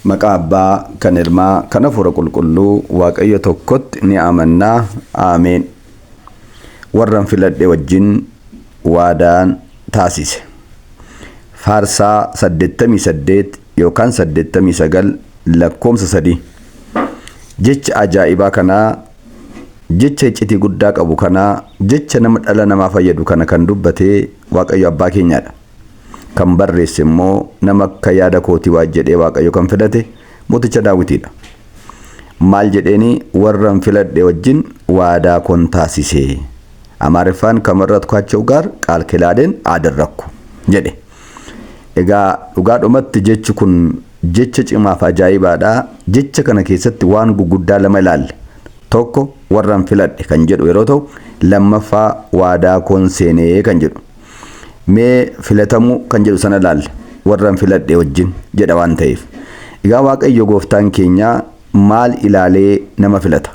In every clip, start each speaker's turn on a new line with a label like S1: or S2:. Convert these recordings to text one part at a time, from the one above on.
S1: Maqaa Abbaa kan Ilmaa kan Hafuura Qulqulluu Waaqayyo tokkotti ni amannaa. Aameen. Warran filadhe wajjin waadaan taasise. Faarsaa 88 yookaan 89 lakkoomsa 3. Jecha ajaa'ibaa kanaa, jecha iccitii guddaa qabu kanaa, jecha nama dhala namaa fayyadu kana kan dubbate Waaqayyo Abbaa keenyaadha. Kan barreesse immoo nama akka yaada kootii waa jedhee Waaqayyo kan filate mooticha Daawitiidha. Maal jedheeni? Warran filadhe wajjin waadaa koon taasise. Amaariffaan ከመረጥኳቸው ጋር ቃል ኪዳኔን አደረግኩ jedhe. Egaa dhugaadhumatti jechi kun jecha cimaaf ajaa'ibaadha. Jecha kana keessatti waan guguddaa lama ilaalle. Tokko warran filadhe kan jedhu yeroo ta'u, lammaffaa waadaa koon seenee kan jedhu. Mee filatamuu kan jedhu sana ilaalle, warran filadhe wajjin jedha waan ta'eef. Egaa Waaqayyo gooftaan keenya maal ilaalee nama filata?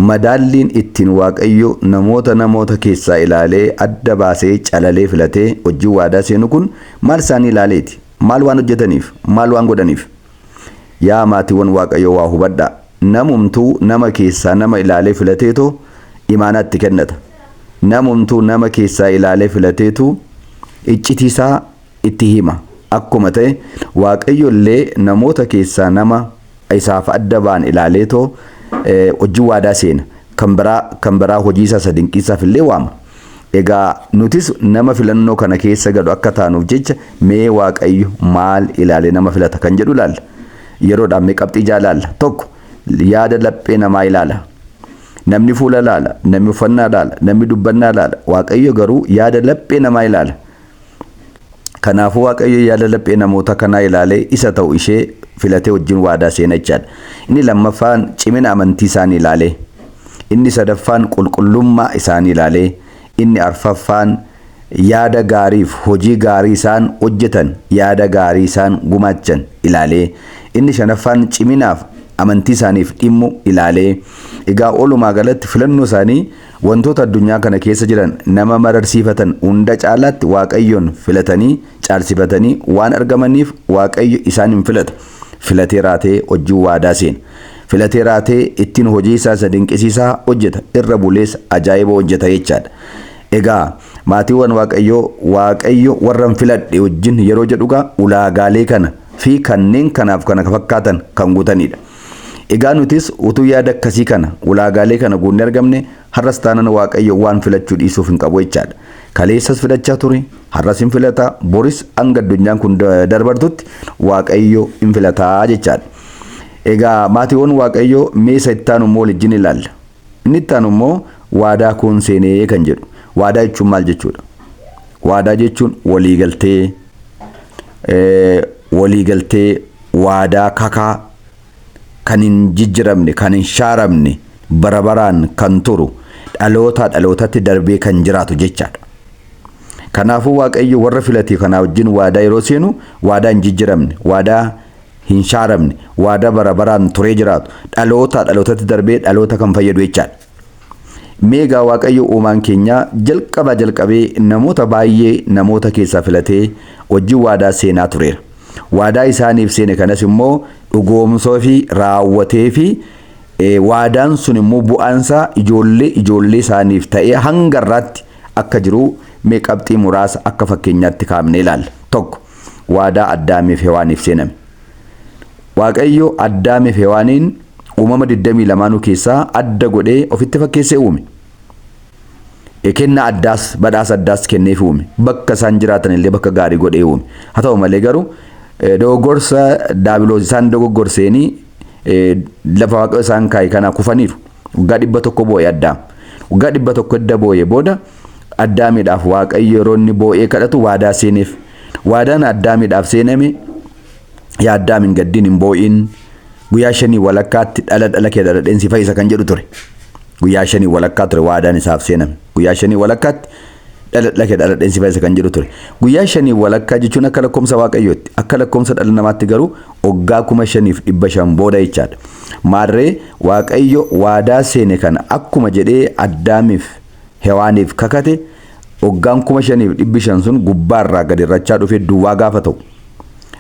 S1: Madaalliin ittiin Waaqayyo namoota namoota keessaa ilaalee adda baasee calalee filatee wajjin waadaa seenu kun maal isaanii ilaaleeti? Maal waan hojjetaniif? Maal waan godhaniif? Yaa maatiiwwan Waaqayyo, waa hubadhaa. Namumtuu nama keessaa nama ilaalee filateetoo imaanaatti kennata. Namumtuu nama keessaa ilaalee filateetu iccitiisaa itti hima. Akkuma ta'e Waaqayyo illee namoota keessaa nama isaaf adda ba'an ilaaleetoo hojii waadaa seena. Kan biraa hojii isaa isa dinqiisaaf illee waama. Egaa nutis nama filannoo kana keessa galu akka taanuuf jecha mee Waaqayyo maal ilaalee nama filata kan jedhu ilaalla. Yeroodhaan mee qabxii ijaa ilaalla. Tokko, yaada laphee namaa ilaala. Namni fuula ilaala, namni uffannaa ilaala, namni dubbannaa ilaala. Waaqayyo garuu yaada laphee namaa ilaala. Kanaafuu Waaqayyo yaada laphee namoota kanaa ilaalee isa ta'u ishee filatee wajjin waadaa seena jechaadha. Inni lammaffaan cimina amantii isaanii ilaalee. Inni sadaffaan qulqullummaa isaanii ilaalee. Inni arfaffaan yaada gaariif hojii gaarii isaan hojjetan, yaada gaarii isaan gumaachan ilaalee. Inni shanaffaan ciminaaf amantii isaaniif dhimmu ilaalee. Egaa oolumaa galatti filannoo isaanii wantoota addunyaa kana keessa jiran nama mararsiifatan hunda caalaatti Waaqayyoon filatanii caalsifatanii waan argamaniif Waaqayyo isaan hin filata. Filatee raatee hojii waadaa seena. Filatee raatee ittiin hojii isaa isa dinqisiisaa hojjeta. Irra bulees ajaa'iba hojjeta jechaadha. Egaa maatiiwwan Waaqayyoo, Waaqayyo warran filadhe wajjin yeroo jedhugaa ulaagaalee kana fi kanneen kanaaf kana fakkaatan kan guutanidha. Egaa nutis utuu yaada akkasii kana, ulaagaalee kana guunnee argamne, har'as taanan Waaqayyo waan filachuu dhiisuuf hin qabu jechaadha. Kaleessas filachaa ture, har'as hin filata, boris hanga addunyaan kun darbartutti Waaqayyo hin filataa jechaadha. Egaa maatiiwwan Waaqayyoo, mee isa ittaanu immoo wajjin ilaalla. Inni ittaanu immoo waadaa koon seenee kan jedhu. Waadaa jechuun maal jechuudha? Waadaa jechuun waliigaltee, waliigaltee, waadaa, kakaa kan hin jijjiramne, kan hin shaaramne, bara baraan kan turu, dhalootaa dhalootatti darbee kan jiraatu jechaadha. Kanaafuu Waaqayyo warra filate kanaa wajjin waadaa yeroo seenu waadaa hin jijjiramne, waadaa hin shaaramne, waadaa bara baraan turee jiraatu, dhalootaa dhalootatti darbee dhaloota kan fayyadu jechaadha. Mee egaa Waaqayyo uumaan keenya jalqabaa jalqabee namoota baay'ee namoota keessaa filatee wajjin waadaa seenaa tureera. Waadaa isaaniif seene kanas immoo dhugoomsoo fi raawwatee fi waadaan sun immoo bu'aansaa ijoollee ijoollee isaaniif ta'ee hanga irraatti akka jiru mee qabxii muraasa akka fakkeenyaatti kaa'amnee ilaalla. Tokko, waadaa Addaamiif Hewaaniif seename. Waaqayyo Addaamiif Hewaaniin uumama 22 keessaa adda godhee ofitti fakkeessee uume. Kennaa addaas, badhaasa addaas kenneef uume. Bakka isaan jiraatan illee bakka gaarii godhee uume. Haa ta'u malee garuu dogoggorsa daabiloos isaan dogoggorseenii lafa Waaqayyo isaan kaa'e kanaa kufaniiru. Waggaa 100 boo'e Addaam. Waggaa 100 edda boo'ee booda Addaamiidhaaf Waaqayyo yeroo inni boo'ee kadhatu waadaa seeneef. Waadaan Addaamiidhaaf seename, "Yaa Addaam, hin gaddiin, hin boo'in, guyyaa shanii walakkaatti dhala dhala kee dhaladheen si fayyisa" kan jedhu ture. Guyyaa shanii walakkaa ture waadaan isaaf seename. Guyyaa shanii walakkaatti dhala dhala kee dhaladheen si fayyisa kan jedhu ture. Guyyaa shanii walakkaa jechuun akka lakkoomsa Waaqayyootti, akka lakkoomsa dhala namaatti garuu waggaa 5500 booda jechaadha. Maarree Waaqayyo waadaa seene kana akkuma jedhee Addaamiif Hewaaniif kakate, waggaan 5500 sun gubbaarraa gadi irrachaa dhufee duwwaa gaafa ta'u,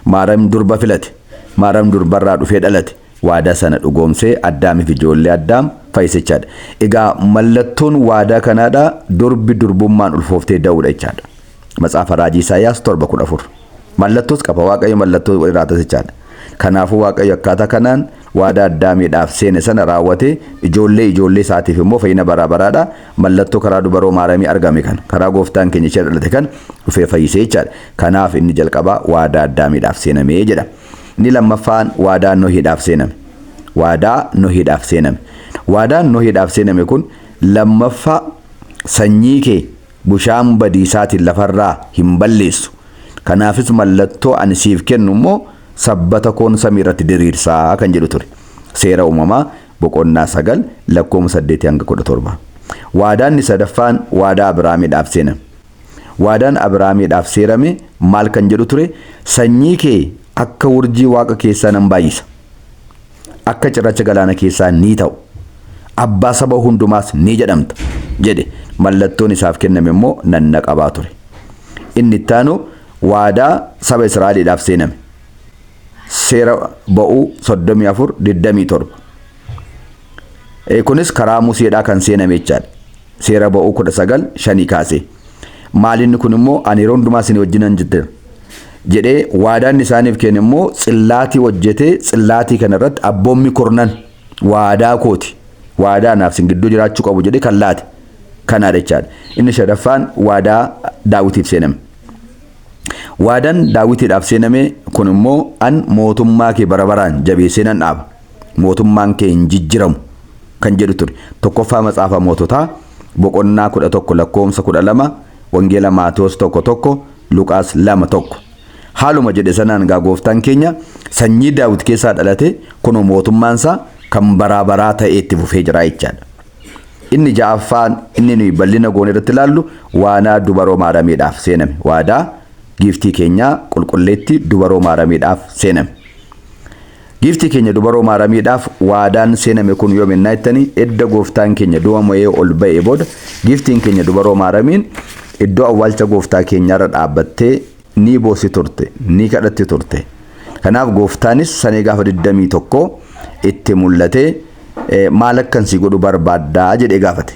S1: Maaram durba filate. Maaram durbarraa dhufee dhalate waadaa sana dhugoomsee Addaamiif ijoollee Addaam fayyise jechaadha. Egaa mallattoon waadaa kanaadha durbi durbummaan ulfooftee da'uudha jechaadha. Matsaafa Raajii Isaayyaas 7:14. Mallattoos qaba Waaqayyo mallattoo irraatas jechaadha. Kanaafuu Waaqayyo akkaataa kanaan waadaa Addaamiidhaaf seene sana raawwatee ijoollee ijoollee isaatiif immoo fayyina baraa baraadha. Mallattoo karaa dubaroo Maaramii argame kana karaa gooftaan keenya ishee dhalate kan dhufee fayyisee jechaadha. Kanaaf inni jalqabaa waadaa Addaamiidhaaf seenamee jedha. Inni lammaffaan waadaa Nohiidhaaf seename. Waadaa Nohiidhaaf seename. Waadaan Nohiidhaaf seename kun lammaffaa sanyii kee bushaan badiisaatiin lafarraa hin balleessu. Kanaafis mallattoo ani siif kennu immoo sabbata koon samii irratti diriirsaa kan jedhu ture. Seera uumamaa boqonnaa 9 lakkoofsa 8 hanga 17. Waadaan inni sadaffaan waadaa Abiraamiidhaaf seename. Waadaan Abiraamiidhaaf seerame maal kan jedhu ture? Sanyii kee akka urjii waaqa keessaa nan baay'isa. Akka cirracha galaana keessaa ni ta'u. Abbaa saba hundumaas ni jedhamta jedhe. Mallattoon isaaf kenname immoo nanna qabaa ture. Inni ittaanu waadaa saba Israa'eliidhaaf seename. Seera ba'uu 34 27. Kunis karaa Museedhaa kan seename jechaadha. Seera ba'uu 19 5 kaasee. Maalinni kun immoo ani yeroo hundumaa isin wajjinan jira jedhee waadaan isaaniif kenne immoo tsillaatii hojjetee tsillaatii kana irratti abboommi kurnan waadaa kooti. Waadaa anaaf isin gidduu jiraachuu qabu jedhee kan laate kanaadha jechaadha. Inni shadaffaan waadaa Daawitiif seename. Waadaan Daawitiidhaaf seename kun immoo an mootummaa kee bara baraan jabeessee nan dhaaba. Mootummaan kee hin jijjiramu kan jedhu ture. Tokkoffaa Matsaafa Moototaa boqonnaa 11 lakkoomsa 12, Wangeela Maatewos 1 1, Luqaas 2 1. Haaluma jedhe sanaan gaa gooftaan keenya sanyii Daawit keessaa dhalate kunoo mootummaan isaa kan baraa baraa ta'ee itti fufee jira jechaadha. Inni ja'affaan inni nuyi bal'ina goone irratti ilaallu waanaa dubaroo Maaramiidhaaf seename. Waadaa giiftii keenyaa qulqulleetti dubaroo Maaramiidhaaf seename. Giiftii keenya dubaroo Maaramiidhaaf waadaan seename kun yoom ennaa jettanii edda gooftaan keenya du'a mo'ee ol ba'ee booda giiftiin keenya dubaroo Maaramiin iddoo awwaalcha gooftaa keenyaarra dhaabbattee ni boossi turte, ni kadhatti turte. Kanaaf gooftaanis sanee gaafa 21 itti mul'atee maal akkan si godhu barbaaddaa jedhee gaafate.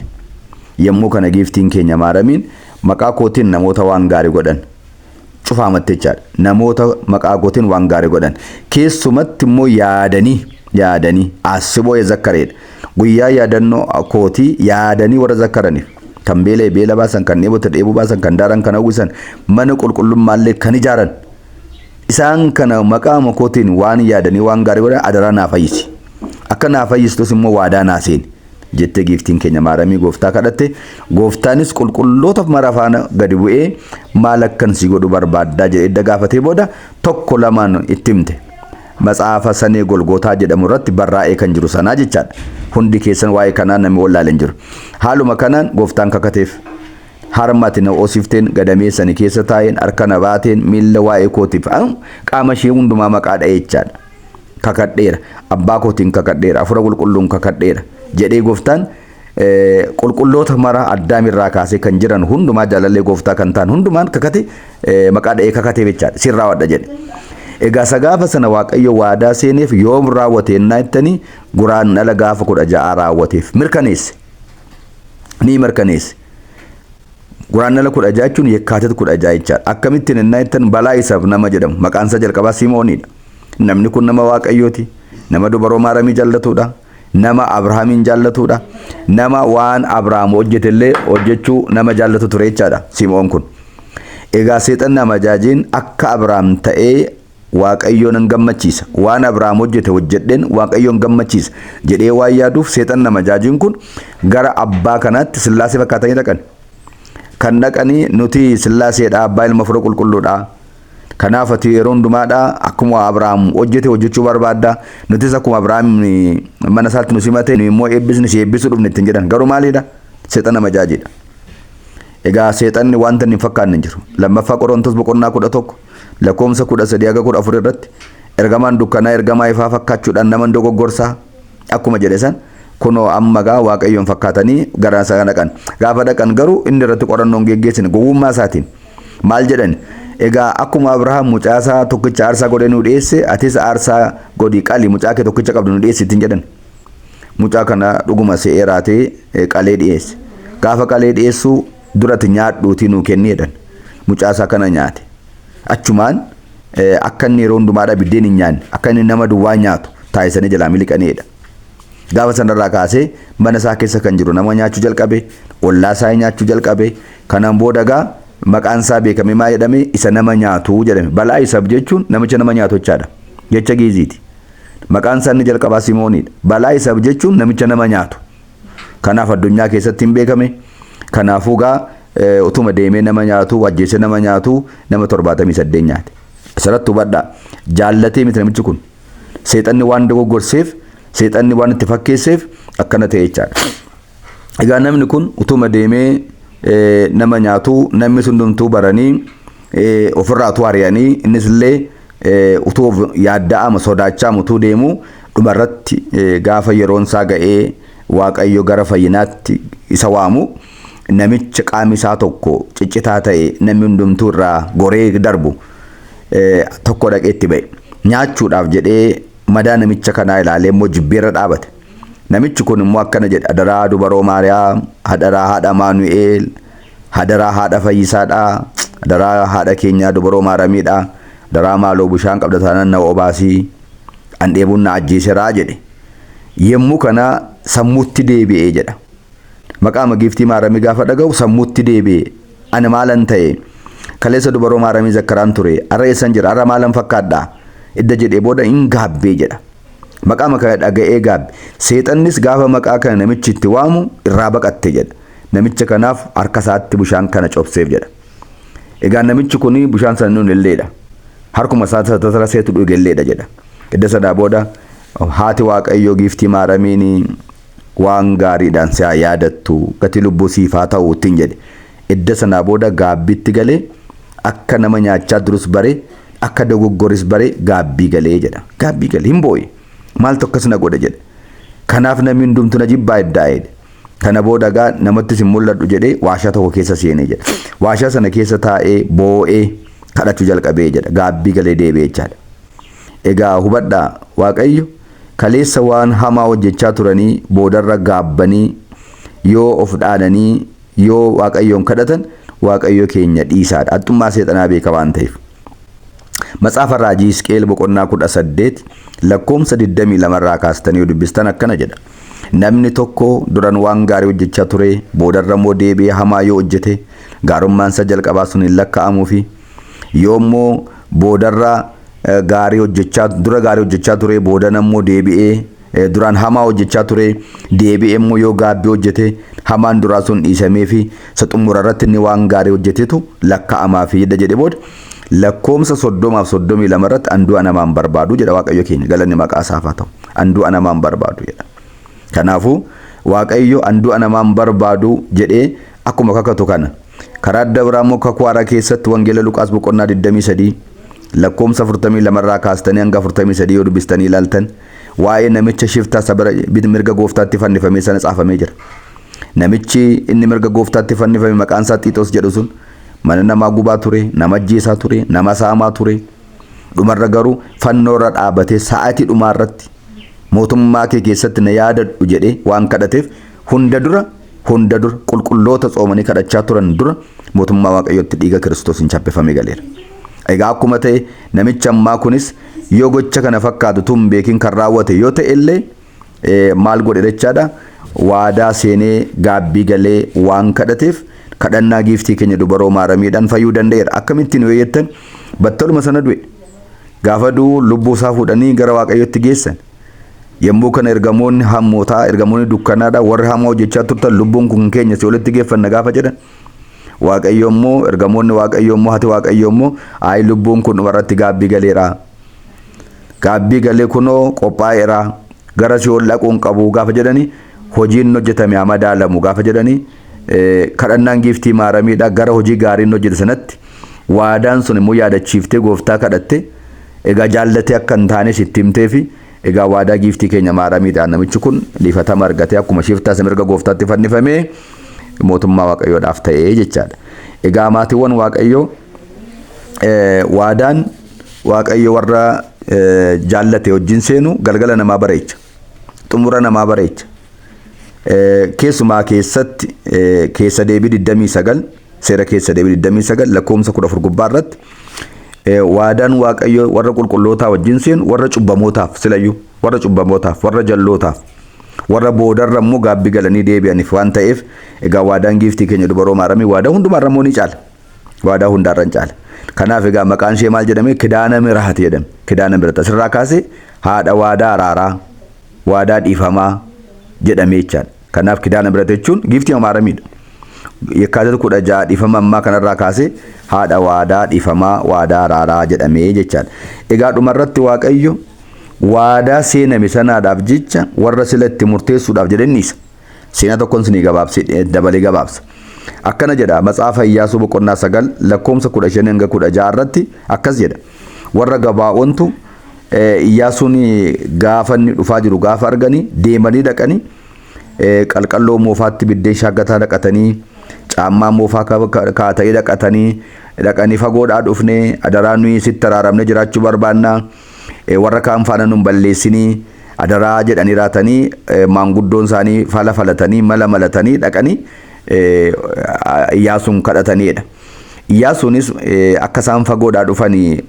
S1: Yommuu kana giiftiin keenya Maaramiin maqaa kootiin namoota waan gaarii godhan cufaamatte jechaadha. Namoota maqaa kootiin waan gaarii godhan. Keessumatti immoo yaadanii yaadanii asiboo zakkareedha. Guyyaa yaadannoo kootii yaadanii warra zakkaraniif. Kan beela'e beela baasan, kan dheebote dheebuu baasan, kan daaran kan hawwisan, mana qulqullummaallee kan ijaaran. Isaan kana maqaa kootiin waan yaadanii waan gaarii godhan adaraa naa fayyisi. Akka naa fayyistus immoo waadaa naa seeni. Jettee giiftiin keenya Maaramii gooftaa kadhatte. Gooftaanis qulqulloota mara faana gadi bu'ee maal akkan si godhu barbaaddaa jedhee edda gaafatee booda tokko lamaan itti himte. Matsaafa Sanee Golgootaa jedhamu irratti barraa'ee kan jiru sanaa jechaadha. Hundi keessan waa'ee kanaa namni wallaale hin jiru. Haaluma kanaan gooftaan kakateef. Harma ati na hoosifteen gadameessani keessa taa'een harka na baateen miilla waa'ee kootiif qaama ishee hundumaa maqaa dha'ee jechaadha. Kakadheera. Abbaa kootiin kakadheera. Hafuura qulqulluun kakadheera. Jedhee gooftaan qulqulloota mara Addaamirraa kaasee kan jiran hundumaa jaalallee gooftaa kan ta'an hundumaan kakate maqaa dha'ee kakatee jechaadha. Sin raawwadha jedhe. Egaa isa gaafa sana Waaqayyo waadaa seeneef yoom raawwate ennaa jettanii guraan dhala gaafa 16 raawwateef mirkaneesse. Ni mirkaneesse. Guraan dhala 16 jechuun Yekkaatit 16 jechaadha. Akkamittiin ennaa jettan balaa isaaf nama jedhamu maqaan isaa jalqabaa Simooniidha. Namni kun nama Waaqayyooti. Nama dubaroo Maaramii jaallatudha. Nama Abrahaamiin jaallatudha. Nama waan Abrahaam hojjetellee hojjechuu nama jaallatu ture jechaadha Simoon kun. Egaa seexanni amajaajiin akka Abrahaam ta'ee Waaqayyoon nan gammachiisa. Waan Abrahaam hojjete hojjedheen Waaqayyoon gammachiisa jedhee waan yaaduuf seexanni amajaajiin kun gara abbaa kanaatti Sillaasee fakkaatanii dhaqan. Kan dhaqanii nuti Sillaaseedha, abbaa ilma hafuura qulqulluudha. Kanaaf ati yeroo hundumaadha akkuma Abrahaam hojjete hojjechuu barbaadda. Nutis akkuma Abrahaam mana isaatti nu simate nu immoo eebbisni si eebbisuu dhufne ittiin jedhan. Garuu maalidha? Seexana majaajiidha. Egaa seexanni wanta inni hin fakkaanne hin jiru. Lammaffaa Qorontos boqonnaa 11 lakkoofsa 13 haga 14 irratti ergamaan dukkanaa ergamaa ifaa fakkaachuudhaan nama hin dogoggorsaa akkuma jedhe san kunoo amma gaa Waaqayyoon fakkaatanii gara isaa dhaqan. Gaafa dhaqan garuu inni irratti qorannoon geggeessine gowwummaa isaatiin maal jedhan? Egaa akkuma Abrahaam mucaa isaa tokkicha aarsaa godhee nu dhiyeesse, atis aarsaa godhi qali, mucaa kee tokkicha qabdu nu dhiyeessi ittiin jedhan. Mucaa kana dhuguma se'ee raatee qalee dhiyeesse. Gaafa qalee dhiyeessu duratti nyaadhuutii nuu kenni jedhan. Mucaa isaa kana nyaate. Achumaan akka inni yeroo hundumaadha biddeen hin nyaanne, akka inni nama duwwaa nyaatu taasisanii jalaa miliqaniidha. Gaafa sanarraa kaasee mana isaa keessa kan jiru nama nyaachuu jalqabe, ollaa isaa nyaachuu jalqabe. Kanaan booda gaa maqaan isaa beekame maa jedhame? Isa nama nyaatu jedhame. Balaa isaaf jechuun namicha nama nyaatu jechaadha. Jecha Giiziiti. Maqaan isaa inni jalqabaa Simooniidha. Balaa isaaf jechuun namicha nama nyaatu. Kanaaf addunyaa keessatti hin beekame. Kanaafuu gaa utuma deemee nama nyaatu, ajjeesee nama nyaatu, nama 78 nyaate. Asirratti hubadhaa. Jaallatee miti namichi kun. Seexanni waan dogoggorseef, seexanni waan itti fakkeesseef akkana ta'e jechaadha. Egaa namni kun utuma deemee nama nyaatu, namni hundumtuu baranii ofirraa utuu ari'anii, innis illee utuu yaadda'ama sodaachaa utuu deemu, dhumarratti gaafa yeroon isaa ga'ee Waaqayyo gara fayyinaatti isa waamu, namicha qaamni isaa tokko ciccitaa ta'e, namni hundumtuu irraa goree darbu tokko dhaqee itti ba'e. Nyaachuudhaaf jedhee madaa namicha kanaa ilaalee immoo jibbeerra dhaabate. Namichi kun immoo akkana jedhe: "Hadaraa dubaroo Maariyaam, hadaraa haadha Maanu'eel, hadaraa haadha fayyisaadhaa, hadaraa haadha keenyaa dubaroo Maaramiidhaa, hadaraa maaloo bishaan qabda taanaan na obaasii, an dheebuun na ajjeeseraa" jedhe. Yommuu kana sammuutti deebi'ee jedha. Maqaa giiftii Maaramii gaafa dhaga'u sammuutti deebi'e. Ani maalan ta'e? Kaleessa dubaroo Maaramii zakkaraan ture. Har'a eessan jira? Har'a maalan fakkaadhaa? Idda jedhee booda hin gaabbee jedha. Maqaa kana dhaga'ee gaabbe. Seexannis gaafa maqaa kana namichi itti waamu irraa baqatte jedha. Namicha kanaaf harka isaatti bishaan kana cobseef jedha. Egaa namichi kun bishaan sana nuun illeedha. Harkuma isaa tatara seetu dhugelleedha jedha. Idda sanaa booda haati Waaqayyoo giiftii Maaramiin waan gaariidhaan si haa yaadattu, gatii lubbuu siif haa ta'u ittiin jedhe. Idda sanaa booda gaabbiitti galee, akka nama nyaachaa durus bare, akka dogoggoris bare, gaabbii galee jedha. Gaabbii galee hin boo'e. Maaltu akkas na godhe jedhe. Kanaaf namni hundumtu na jibbaa iddaa jedhe. Kana booda gaa namattis hin mul'adhu jedhee waashaa tokko keessa seenee jedha. Waashaa sana keessa taa'ee boo'ee kadhachuu jalqabee jedha. Gaabbii galee deebi'ee jechaadha. Egaa hubadhaa, Waaqayyo kaleessa waan hamaa hojjechaa turanii boodarra gaabbanii yoo of dhaananii yoo Waaqayyoon kadhatan, Waaqayyo keenya dhiisaadha. Haxxummaa seexanaa beeka waan ta'eef. Matsaafa Raajii Hisqeel boqonnaa 18 lakkoomsa 22 irraa kaastanii yoo dubbistan akkana jedha. Namni tokko duran waan gaarii hojjechaa ture, boodarra immoo deebi'ee hamaa yoo hojjete, gaarummaan isaa jalqabaa sun hin lakkaa'amuufi. Yoo immoo boodarra gaarii hojjechaa, dura gaarii hojjechaa ture, boodana immoo deebi'ee duraan hamaa hojjechaa ture, deebi'ee immoo yoo gaabbii hojjete, hamaan duraa sun dhiisamee fi isa xumura irratti inni waan gaarii hojjetetu lakkaa'amaa fi jedhe. Booda lakkoomsa 30f 32 irratti an du'a namaan barbaadu jedha Waaqayyo keenya, galanni maqaa isaaf haa ta'u. An du'a namaan barbaadu jedha. Kanaafuu Waaqayyo an du'a namaan barbaadu jedhee akkuma kakatu kana, karaa adda biraa immoo Kakuu Haaraa keessatti Wangeela Luqaas boqonnaa 23 lakkoomsa 42 irraa kaastanii hanga 43 yoo dubbistanii ilaaltan, waa'ee namicha shiftaa sabara mirga gooftaatti fannifamee sana caafamee jira. Namichi inni mirga gooftaatti fannifame maqaan isaa Xiixoos jedhu sun mana namaa gubaa ture, nama ajjeesaa ture, nama saamaa ture. Dhumarra garuu fannoorra dhaabatee sa'aatii dhumaarratti mootummaa kee keessatti na yaadadhu jedhee waan kadhateef, hunda dura qulqulloota tsoomanii kadhachaa turan dura mootummaa Waaqayyootti dhiiga Kiristoosiin chappeffamee galeera. Egaa akkuma ta'e namichi ammaa kunis yoo gocha kana fakkaatu tun beekin kan raawwate yoo ta'e illee, maal godhe jechaadha? Waadaa seenee gaabbii galee waan kadhateef, kadhannaa giiftii keenya dubaroo Maaramiidhaan fayyuu danda'eera. Akkamittiin yoo jettan, battaluma sana du'e. Gaafa du'u lubbuu isaa fuudhanii gara Waaqayyootti geessan. Yommuu kana ergamoonni hammootaa, ergamoonni dukkanaadha, warri hamaa hojjechaa turtan, lubbuun kun keenya si olitti geeffanna gaafa jedhan. Waaqayyo immoo, ergamoonni Waaqayyo immoo, hati Waaqayyo immoo, ayi lubbuun kun dhumarratti gaabbii galeera. Gaabbii galee kunoo qophaa'eera, gara si'ool dhaquun qabu gaafa jedhani, hojiin hojjetame haa madaalamu gaafa jedhani, kadhannaan giiftii Maaramiidha gara hojii gaariin hojjete sanatti waadaan sun immoo yaadachiiftee gooftaa kadhatte. Egaa jaallatee akka hin taanes itti himtee fi egaa waadaa giiftii keenya Maaramiidhaan namichi kun dhiifatama argatee akkuma shiftaa isa mirga gooftaatti fannifamee mootummaa Waaqayyoodhaaf ta'ee jechaadha. Egaa maatiiwwan Waaqayyoo, Waadaan Waaqayyo warra jaallate wajjin seenu galgala namaa bareecha. Xumura namaa bareecha. Keessumaa keessatti keessa deebii 29, seera keessa deebii 29 lakkoofsa 14 gubbaa irratti, waadaan Waaqayyo warra qulqullootaa wajjin seenu warra cubbamootaaf, silayyuu warra cubbamootaaf, warra jallootaaf, warra boodarra immoo gaabbii galanii deebi'aniif waan ta'eef, egaa waadaan giiftii keenya dubaroo Maaramii waadaa hundumaarra immoo ni caala. Waadaa hundaarra ni caala. Kanaaf egaa maqaan ishee maal jedhame? Kidaana Mirahat jedhame. Kidaana Mirahat asirraa kaasee haadha waadaa araaraa, waadaa dhiifamaa jedhamee jechaadha. Kanaaf Kidaana Mirahat jechuun giiftii Maaramiidha. Yekkaatit 16 dhiifama ammaa kanarraa kaasee haadha waadaa dhiifamaa, waadaa araaraa jedhamee jechaadha. Egaa dhumarratti Waaqayyo waadaa seename sanaadhaaf jecha warra sila itti murteessuudhaaf jedhee dhiisa. Seenaa tokkoon sinii gabaabse, dabalee gabaabsa. Akkana jedha, Matsaafa Iyyaasuu boqonnaa 9 lakkoomsa 15 hanga 16 irratti akkas jedha. Warra Gabaa'oontu Iyyaasuun gaafa inni dhufaa jiru gaafa arganii deemanii dhaqanii qalqalloo moofaatti biddeen shaaggataa naqatanii, caammaa moofaa kaatanii dhaqatanii dhaqanii, "Fagoodhaa dhufnee, adaraa nuyi sitti araaramnee jiraachuu barbaannaa, warra kaan faana nun balleessinii adaraa," jedhanii raatanii, maanguddoon isaanii fala falatanii, mala malatanii dhaqanii Iyyaasuun kadhataniidha. Iyyaasuunis akka isaan fagoodhaa dhufanii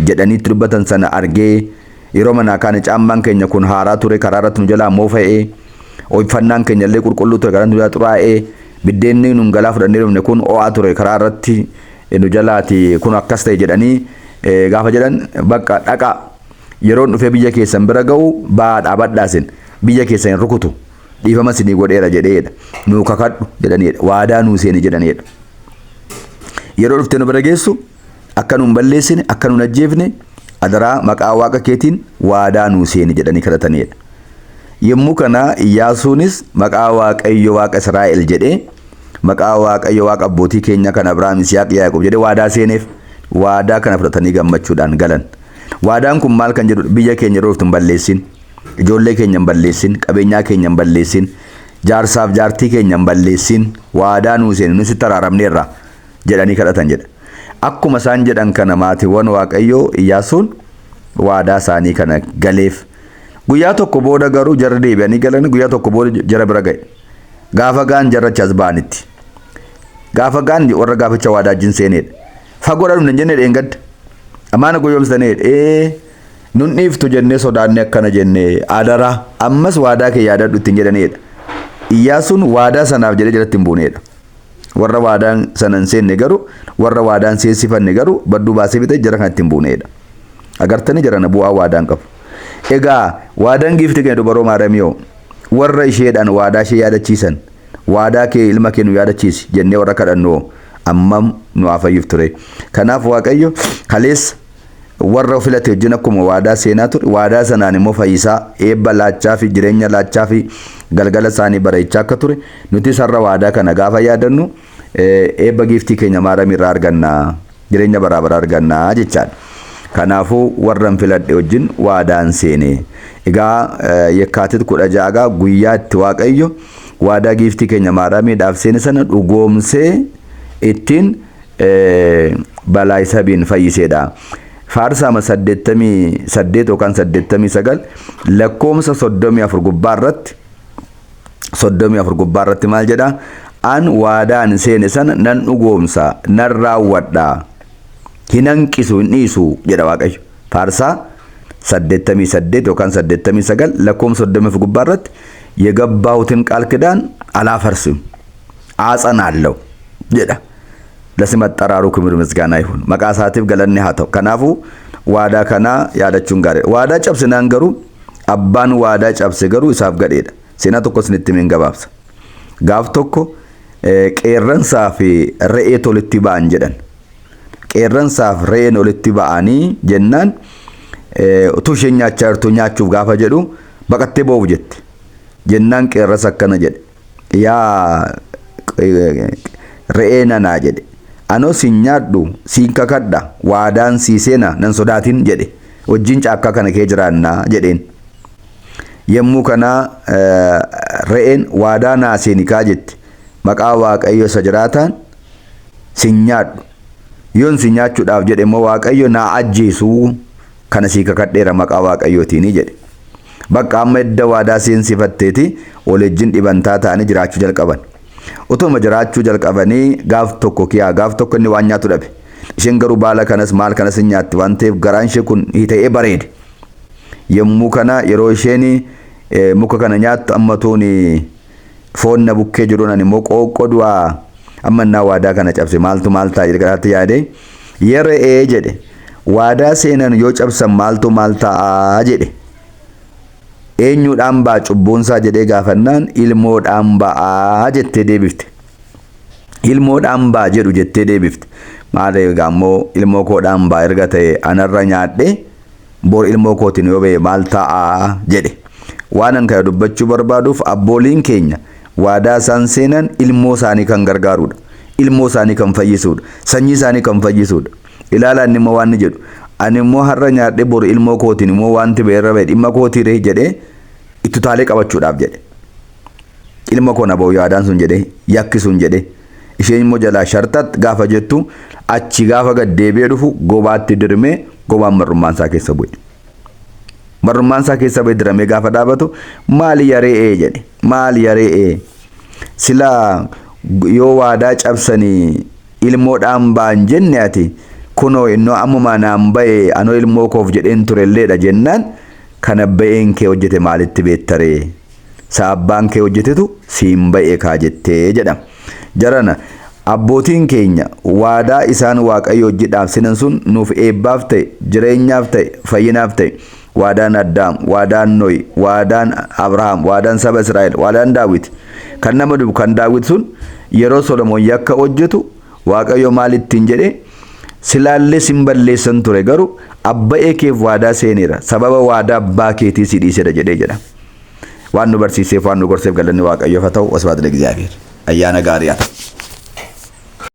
S1: jedhaniitti dubbatan sana argee, "Yeroo manaa kaane caammaan keenya kun haaraa ture, karaa irratti nu jalaa moofa'ee, uffannaan keenya illee qulqulluu ture, karaa nu jalaa xuraa'ee, biddeenni nun galaa fudhannee dhufne kun ho'aa ture, karaa irratti nu jalaati kun akkas ta'e," jedhanii gaafa jedhan, "Bakka dhaqaa, yeroon dhufee biyya keessan bira ga'u ba'aa dhaabadhaa, isin biyya keessan hin rukutu, dhiifama isinii godheera," jedheedha. "Nuu kakadhu," jedhaniidha. "Waadaa nuu seeni," jedhaniidha. "Yeroo dhuftee nu bira geessu akka nu hin balleessine, akka nu hin ajjeefne, adaraa maqaa Waaqa keetiin waadaa nuu seeni," jedhanii kadhataniidha. Yommuu kana Iyyaasuunis maqaa Waaqayyo Waaqa Israa'el jedhee, maqaa Waaqayyo Waaqa abbootii keenya kan Abrahaam, Yisihaaq, Yaaqoob jedhee waadaa seeneef. Waadaa kana fudhatanii gammachuudhaan galan. Waadaan kun maal kan jedhudha? Biyya keenya yeroo dhuftu hin balleessin. Ijoollee keenya hin balleessin, qabeenyaa keenya hin balleessin, jaarsaaf jaartii keenya hin balleessin, waadaa nuu seeni, nu sitti araaramneerra jedhanii kadhatan jedha. Akkuma isaan jedhan kana maatiiwwan Waaqayyoo, Iyyaasuun waadaa isaanii kana galeef. Guyyaa tokko booda garuu jarri deebi'anii galan, guyyaa tokko booda jara bira ga'e. Gaafa ga'an jarra achi as ba'anitti. Gaafa ga'an warra gaaficha waadaa wajjin seenedha. "Fagoodhaa dhufne hin jenne dheengadda. Amaana goyoomsitaneedha. Ee, nun dhiiftu jennee sodaanne akkana jenne, adaraa ammas waadaa kee yaadadhu," ittiin jedhaniidha. Iyyaasuun waadaa sanaaf jedhee jalatti hin buuneedha. Warra waadaan sana hin seenne garuu, warra waadaan seensifanne garuu badduu baasee fixee jara kan ittiin buuneedha. Agartanii jarana bu'aa waadaan qabu. Egaa waadaan giiftii keenya dubaroo Maariyaamiyoo warra isheedhaan waadaa ishee yaadachiisan, "Waadaa kee ilma kee nu yaadachiisi," jennee warra kadhannu ammam nu haa fayyuf ture. Kanaaf Waaqayyo kaleessa warra filate wajjin akkuma waadaa seenaa ture, waadaa sanaan immoo fayyisaa, eebba laachaa fi jireenya laachaa fi galgala isaanii bareechaa akka ture, nuti sarara waadaa kana gaafa yaadannu eebba giiftii keenya Maaramii irraa arganna, jireenya baraa baraa arganna jechaadha. Kanaafuu warra filadhe wajjin waadaan seene. Egaa Yekkaatit 16 guyyaa itti Waaqayyo waadaa giiftii keenya Maaramiidhaaf seene sana dhugoomsee ittiin balaa sabiin fayyiseedha. Faarsaama 88 yookaan 89 lakkoomsa 34 gubbaa irratti, 34 gubbaa irratti maal jedha? "An waadaan seene sana nan dhugoomsa, nan raawwadha. Hin hanqisu, hin dhiisu," jedha Waaqayyo. Faarsaa 88 yookaan 89 lakkoomsa 34 gubbaa irratti የገባሁትን ቃል ኪዳን አላፈርስም፣ አጸናለሁ jedha. ለስም አጠራሩ ክብር ምስጋና ይሁን። Maqaa isaatiif galanni haa ta'u. Kanaafuu waadaa kanaa yaadachuun gaariidha. Waadaa cabsinaan garuu, abbaan waadaa cabse garuu isaaf gadheedha. Seenaa tokko isinitti himin gabaabsa. Gaaf tokko qeerransaa fi re'eetu walitti ba'an jedhan. Qeerransaa fi re'een walitti ba'anii jennaan, utuu isheen nyaachaa jirtu nyaachuuf gaafa jedhu baqattee ba'uuf jette. Jennaan qeerransa akkana jedhe. "Yaa re'ee nanaa," jedhe. "Anoo sin nyaadhu, siin kakadha, waadaan sii seena, nan sodaatin," jedhe. "Wajjin caakkaa kana kee jiraannaa," jedheen. Yommuu kana re'een, "Waadaa naa seeni kaa," jette. "Maqaa Waaqayyo isa jiraataan sin nyaadhu. Yoon si nyaachuudhaaf jedhe immoo Waaqayyo naa ajjeesuu, kana sii kakadheera maqaa Waaqayyootiini jedhe. Bakka amma edda waadaa seensifatteeti wal wajjin dhibantaa ta'anii jiraachuu jalqaban. Utuma jiraachuu jalqabanii gaaf tokko kiyaa gaaf tokko inni waan nyaatu dhabe. Isheen garuu baala kanas maal kanas hin nyaatti waan ta'eef garaan ishee kun hita'ee bareede. Yommuu kana yeroo isheen muka kana nyaattu, ammatuun foon na bukkee jiruun ani immoo qooqqoo du'aa, amma innaa waadaa kana cabse maaltu maal ta'a jedhe garaatti yaade. Yere'ee jedhe, waadaa seenan yoo cabsan maaltu maal ta'a jedhe. Eenyuudhaan ba'a cubbuunsaa jedhee gaafannaan, ilmoodhaan ba'aa jettee deebifte. Ilmoodhaan ba'a jedhu jettee deebifte. Maal egaa immoo ilmoo koodhaan ba'a erga ta'e, anarra nyaadhe bor ilmoo kootiin yoo ba'e maal ta'a jedhe. Waan an kana dubbachuu barbaaduuf, abbooliin keenya waadaa isaan seenan ilmoo isaanii kan gargaarudha. Ilmoo isaanii kan fayyisuudha. Sanyii isaanii kan fayyisuudha. Ilaalaa, inni immoo waan inni jedhu, ani immoo har'a nyaadhe bor ilmoo kootiin immoo wanti ba'e irra ba'e dhimma kootii ree jedhee itti utaalee qabachuudhaaf jedhe. Ilma koo na ba'u yaadaan sun jedhe, yakki sun jedhe. Isheen immoo jalaa sharxat gaafa jettu, achi gaafa gad deebi'ee dhufu gobaatti dirmee gobaan marrummaan isaa keessa bu'e. Marrummaan isaa keessa bu'e diramee gaafa dhaabatu, maali yaree'ee jedhe, maali yaree'ee, silaa yoo waadaa cabsanii ilmoodhaan ba'an jenne, ati kunoo innoo ammumaa naan ba'e, anoo ilmoo koof jedheen turelleedha jennaan, kana ba'een kee hojjete maalitti beektaree? Sa abbaan kee hojjetetu siin ba'e kaa jettee jedhama. Jarana, abbootiin keenya waadaa isaan Waaqayyo hojjedhaaf seenan sun nuuf eebbaaf ta'e, jireenyaaf ta'e, fayyinaaf ta'e. Waadaan Addaam, waadaan Nohi, waadaan Abrahaam, waadaan saba Israa'el, waadaan Daawit. Kan nama dhibu, kan Daawit sun yeroo Solomoon yakka hojjetu Waaqayyo maal ittiin jedhe? Silaallee sin balleessan ture, garuu abba'ee keef waadaa seeneera, sababa waadaa abbaa keetii si dhiisedha jedhee jedha. Waan nu barsiiseef, waan nu gorseef galanni Waaqayyoof haa ta'u. Wasbaat ለእግዚአብሔር. Ayyaana gaarii haa ta'u.